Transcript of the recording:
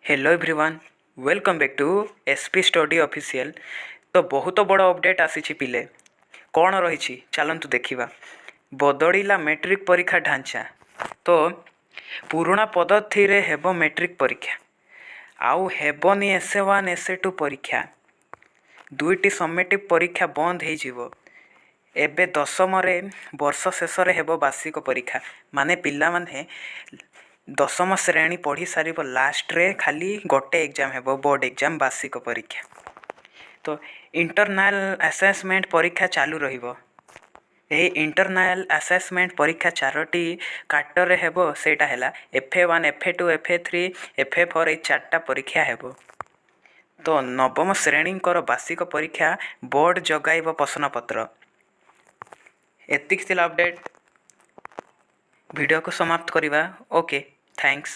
Hello everyone, welcome back to SP Study Official। ତ ବହୁତ ବଡ଼ ଅପଡ଼େଟ୍ ଆସିଛି ପିଲେ। କ'ଣ ରହିଛି, ଚାଲନ୍ତୁ ଦେଖିବା। ବଦଳିଲା ମେଟ୍ରିକ୍ ପରୀକ୍ଷା ଢାଞ୍ଚା। ତ ପୁରୁଣା ପଦ୍ଧତିରେ ହେବ ମେଟ୍ରିକ୍ ପରୀକ୍ଷା। ଆଉ ହେବନି SA 1, SA 2 ପରୀକ୍ଷା। ଦୁଇଟି ସମେଟିଭ୍ ପରୀକ୍ଷା ବନ୍ଦ ହେଇଯିବ। ଏବେ ଦଶମରେ ବର୍ଷ ଶେଷରେ ହେବ ବାର୍ଷିକ ପରୀକ୍ଷା। ମାନେ ପିଲାମାନେ ଦଶମ ଶ୍ରେଣୀ ପଢ଼ି ସାରିବ, ଲାଷ୍ଟରେ ଖାଲି ଗୋଟେ ଏକ୍ଜାମ୍ ହେବ, ବୋର୍ଡ଼ ଏକ୍ଜାମ୍, ବାର୍ଷିକ ପରୀକ୍ଷା। ତ ଇଣ୍ଟରନାଲ୍ ଆସେସମେଣ୍ଟ ପରୀକ୍ଷା ଚାଲୁ ରହିବ। ଏହି ଇଣ୍ଟରନାଲ୍ ଆସେସମେଣ୍ଟ ପରୀକ୍ଷା ଚାରୋଟି କ୍ୱାର୍ଟରରେ ହେବ। ସେଇଟା ହେଲା FA 1, FA 2, FA 3, FA 4, ଏଇ ଚାରିଟା ପରୀକ୍ଷା ହେବ। ତ ନବମ ଶ୍ରେଣୀଙ୍କର ବାର୍ଷିକ ପରୀକ୍ଷା ବୋର୍ଡ଼ ଯୋଗାଇବ ପ୍ରଶ୍ନପତ୍ର। ଏତିକି ଥିଲା ଅପଡ଼େଟ୍। ଭିଡ଼ିଓକୁ ସମାପ୍ତ କରିବା। Okay, thanks.